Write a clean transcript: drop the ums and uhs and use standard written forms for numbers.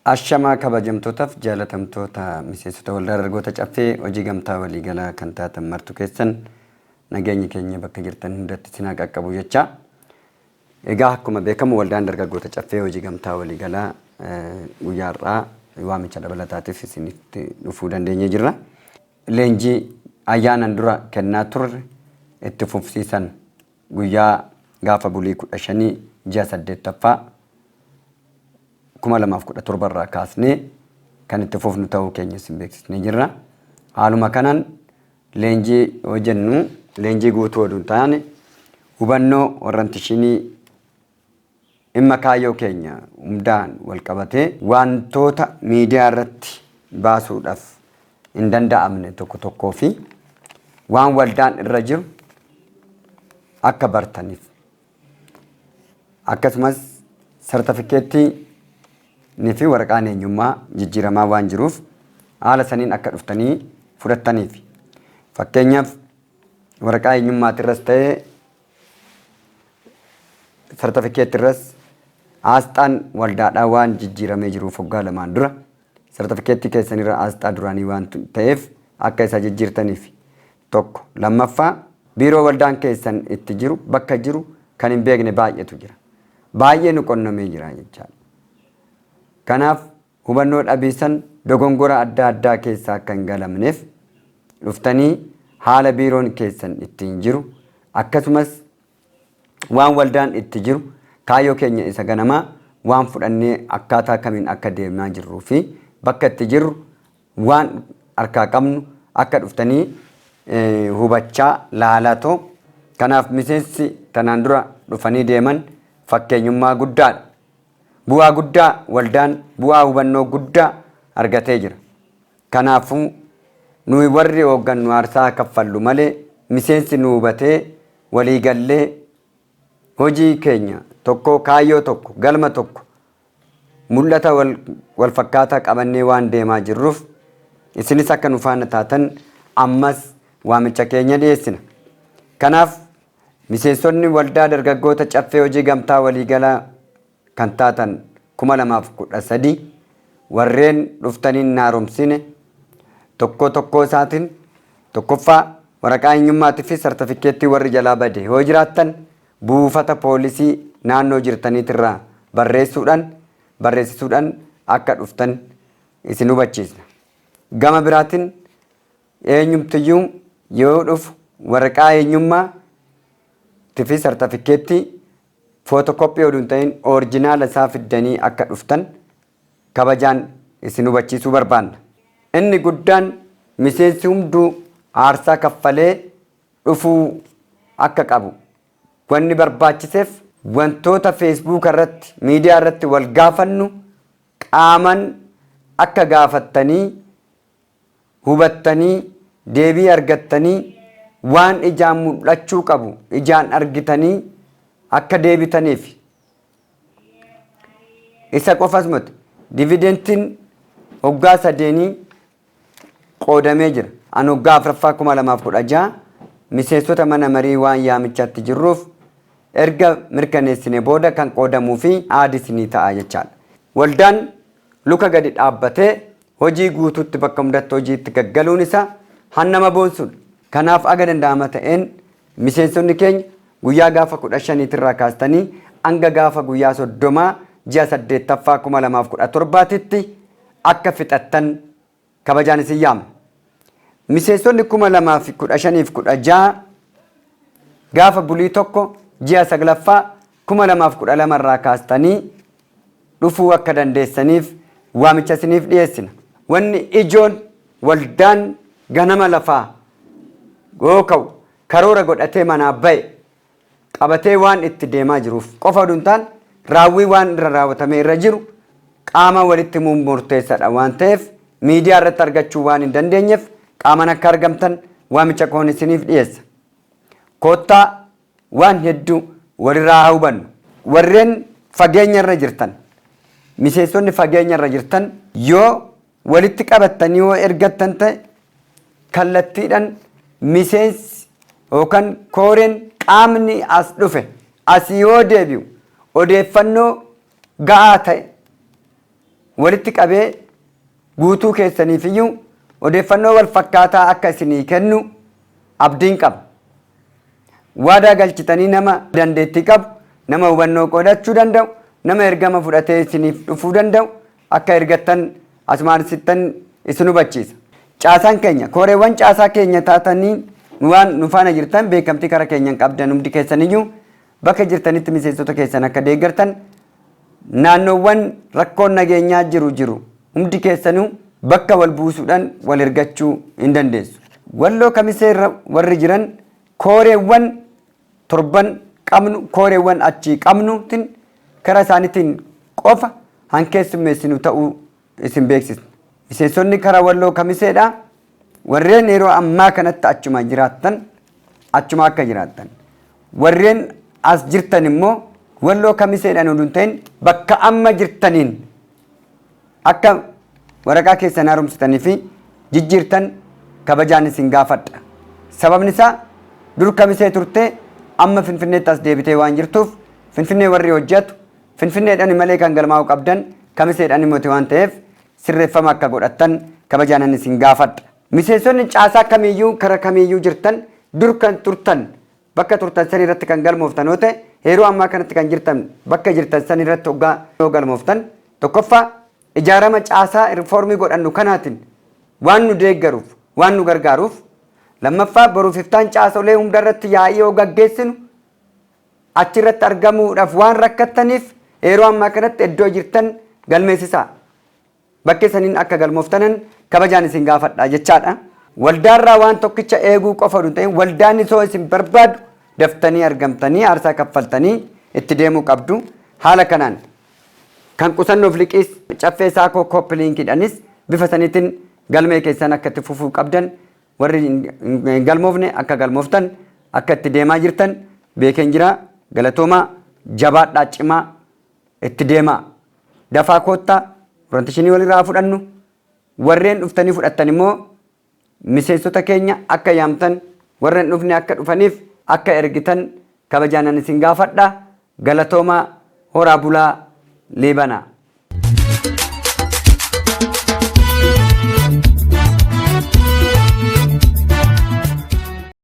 Ashamaa kabajamtootaaf jaalatamtoota miseensota waldaa dargaggoota caffee hojii gamtaa waliigalaa kan taatan martu keessan nageenyi keenya bakka jirtan hundatti isin haa qaqqabu jecha. Egaa akkuma beekamu waldaan dargaggoota caffee hojii gamtaa waliigalaa guyyaa har'aa waamicha dabalataatiif isinitti dhufuu dandeenye jirra. Leenjii ayyaanan dura kennaa turre itti fufsiisan guyyaa gaafa bulii 15 ji'a 8ffaa 2017 irraa kaasnee kan itti fufnu ta'uu keenya isin beeksisnee jirra. Haaluma kanaan leenjii yoo jennu leenjii guutuu oduu hin taane hubannoo orientation dhimma kaayyoo keenya hundaan wal qabatee wantoota miidiyaa irratti baasuudhaaf hin danda'amne tokko tokkoo fi waan waldaan irra jiru akka bartaniif akkasumas sartifikeettii fi waraqaan eenyummaa jijjiiramaa waan jiruuf haala saniin akka dhuftanii fudhattaniif. Fakkeenyaaf waraqaa eenyummaatirras ta'ee sartifikeettirras aasxaan waldaadhaa waan jijjiiramee jiruuf waggaa lamaan dura sartifikeettii keessanirra aasxaa duraanii waan ta'eef akka isa jijjiirtaniif tokko. Lammaffaa biiroo waldaan keessan itti jiru bakka jiru kan hin beekne baay'eetu jira. Baay'ee nu qonnamee jira jechaadha. Kanaaf hubannoo dhabiisan dogongora adda addaa keessa akka hin galamneef dhuftanii haala biiroon keessan ittiin jiru akkasumas waan waldaan itti jiru kaayyoo keenya isa ganamaa waan fudhannee akkaataa kamiin akka deemaa jirruu fi bakka itti jirru waan harkaa qabnu akka dhuftanii hubachaa laalatoo. Kanaaf miseensi tanaan dura dhufanii deeman fakkeenyummaa guddaadha. Bu'aa guddaa waldaan bu'aa hubannoo guddaa argatee jira. Kanaafuu nuyi warri hooggannu aarsaa kaffallu malee miseensi nu hubatee waliigallee hojii keenya tokko kaayyoo tokko galma tokko mul'ata wal fakkaataa qabannee waan deemaa jirruuf isinis akka nu faana taatan ammas waamicha keenya dhiyeessina. Kanaaf miseensonni waldaa dargaggoota caffee hojii gamtaa waliigalaa kan taatan 2013 warreen dhuftaniin haaromsine tokko tokko isaatiin tokkoffaa waraqaa eenyummaatii fi sartifikeettii warri jalaa bade yoo jiraattan buufata poolisii naannoo jirtaniitirraa barreessisuudhaan akka dhuftan isin hubachiisna. Gama biraatiin eenyumtiyyuu yoo dhufu waraqaa eenyummaa fi sartifikeettii footokoppii oduu hin ta'in oorjinaala isaa fiddanii akka dhuftan kabajaan isin hubachiisuu barbaanna. Inni guddaan miseensi hunduu aarsaa kaffalee dhufuu akka qabu wanni barbaachiseef wantoota feesbuuk irratti miidiyaa irratti wal gaafannu qaaman akka gaafattanii hubattanii deebii argattanii waan ijaan mul'achuu qabu ijaan argitanii akka deebitaniif. Isa qofas miti dividentiin hoggaa sadeenii qoodamee jira. An hoggaa afuraffaa 2016 miseensota mana marii waan yaamichaatti jirruuf erga mirkaneessine booda kan qoodamuu fi aadisinii ta'a jechaadha. Waldaan luka gadi dhaabbatee hojii guutuutti bakka hundatti hojiitti gaggaluun isaa hannama boonsuudha. Kanaaf aga danda'ama ta'een miseensonni keenya guyyaa gaafa 15 irraa kaastanii hanga gaafa guyyaa 30 ji'a 8ffaa 2017tti akka fixattan kabajaan isin yaamna. Miseensonni 2015 fi 16 gaafa bulii 1 ji'a 9ffaa 2012 irraa kaastanii dhufuu akka dandeessaniif waamicha isiniif dhiyeessina. Wanni ijoon waldaan ganama lafaa yoo ka'u karoora godhatee manaa ba'e qabatee waan itti deemaa jiruuf qofa oduu hin taane raawwii waan irra raawwatamee irra jiru qaama walitti himuun murteessaadha waan ta'eef miidiyaa irratti argachuu waan hin dandeenyeef qaaman akka argamtan waamicha koon isiniif dhiyeessa. Koottaa waan hedduu walirraa haa hubannu. Warreen fageenya irra jirtan miseensonni fageenya irra jirtan yoo walitti qabattanii yoo ergattan ta'e kallattiidhaan miseensi yookaan kooreen qaamni as dhufe asii yoo deebi'u odeeffannoo ga'aa ta'e walitti qabee guutuu keessaniif iyyuu odeeffannoo wal fakkaataa akka isinii kennu abdiin qaba. Waadaa galchitanii nama dandeettii qabu, nama hubannoo qoodachuu danda'u, nama ergama fudhatee isiniif dhufuu danda'u akka ergattan asumaan sittan isin hubachiisa. Caasaan keenya kooreewwan caasaa keenya taatanii waan nu faana jirtan, beekamtii kara keenyan qabdan hundi keessaniyyuu bakka jirtanitti miseensota keessan akka deeggartan, naannoowwan rakkoon nageenyaa jiru hundi keessanuu bakka wal buusuudhaan wal ergachuu hin dandeessu. Walloo Kamiseerra warri jiran kooreewwan torban qabnu, kooreewwan achii qabnuutiin karaa isaaniitiin qofa hankeessummeessinu ta'uu isin beeksisna. Miseensonni karaa Walloo Kamiseedha. Warreen yeroo ammaa kanatti achuma jiraattan achuma akka jiraattan. Warreen as jirtan immoo Walloo Kamiseedhaan oduu hin ta'in bakka amma jirtaniin akka waraqaa keessan haaromsitanii fi jijjiirtan kabajaan isin gaafadha. Sababni isaa dur Kamisee turtee amma Finfinneetti as deebitee waan jirtuuf, Finfinnee warri hojjetu Finfinneedhaan malee kan galmaa'uu qabdan Kamiseedhaan miti waan ta'eef, sirreeffama akka godhattan kabajaan isin gaafadha. Miseensonni caasaa kamiyyuu kara kamiyyuu jirtan, dur kan turtan bakka turtan san irratti kan galmooftan yoo ta'e, yeroo ammaa kanatti kan jirtan bakka jirtan san irratti hoggaa yoo galmooftan, tokkoffaa ijaarama caasaa riifoormii godhannu kanaatiin waan nu deeggaruuf, waan nu gargaaruuf, lammaffaa boruuf iftaan caasolee hunda irratti yaa'ii yoo gaggeessinu achirratti argamuudhaaf waan rakkattaniif, yeroo ammaa kanatti iddoo jirtan galmeessisaa. Bakkee saniin akka galmooftanan kabajaan isin gaafadha jechaadha. Waldaarraa waan tokkicha eeguu qofa oduu hin ta'in, waldaan isoo isin barbaadu daftanii argamtanii aarsaa kaffaltanii itti deemuu qabdu. Haala kanaan kan qusannoof liqiis Caffee Saakoo Kooppilinkiidhaanis bifa saniitiin galmee keessan akka itti fufuu qabdan, warri hin galmoofne akka galmooftan akka itti deemaa jirtan beekeen jira. Galatoomaa, jabaadhaa, cimaa itti deemaa. Dafaa koottaa orientation walirraa fudhannu. Warreen dhuftanii fudhattan immoo miseensota keenya akka yaamtan, warreen dhufne akka dhufaniif akka ergitan kabajaanan isin gaafadha. Galatoomaa, horaa bulaa, liibanaa.